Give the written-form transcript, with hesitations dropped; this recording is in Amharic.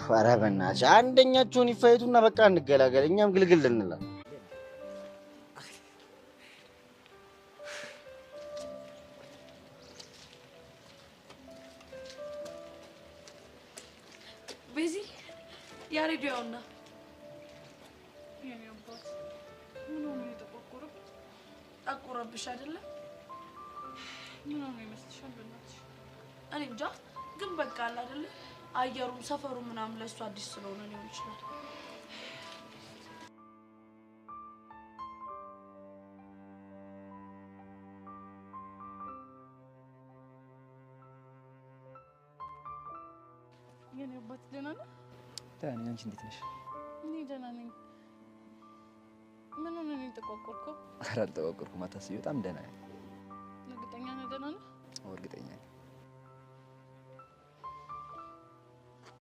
ኧረ በእናትሽ አንደኛቸውን ይፋየቱና በቃ እንገላገል፣ እኛም ግልግል እንላለን። ቤዚ ያሬዱ ያውና የኔ አባት ምን ሆኖ ነው የጠቆረው? ጠቆረብሽ አይደለም? ምን ሆኖ ይመስልሻል? በእናትሽ እኔ እንጃ፣ ግን በቃ አለ አይደለ አየሩም ሰፈሩ ምናምን ለእሱ አዲስ ስለሆነ ሊሆን ይችላል። የኔ አባት ደህና ነህ? ደህና ነኝ። አንቺ እንዴት ነሽ? እኔ ደህና ነኝ። ምን ሆነ ነው የጠቋቆርከው? ኧረ አልጠቋቆርኩም፣ አታስቢ። በጣም ደህና ነኝ። እርግጠኛ ነህ ደህና ነህ? አዎ እርግጠኛ ነኝ።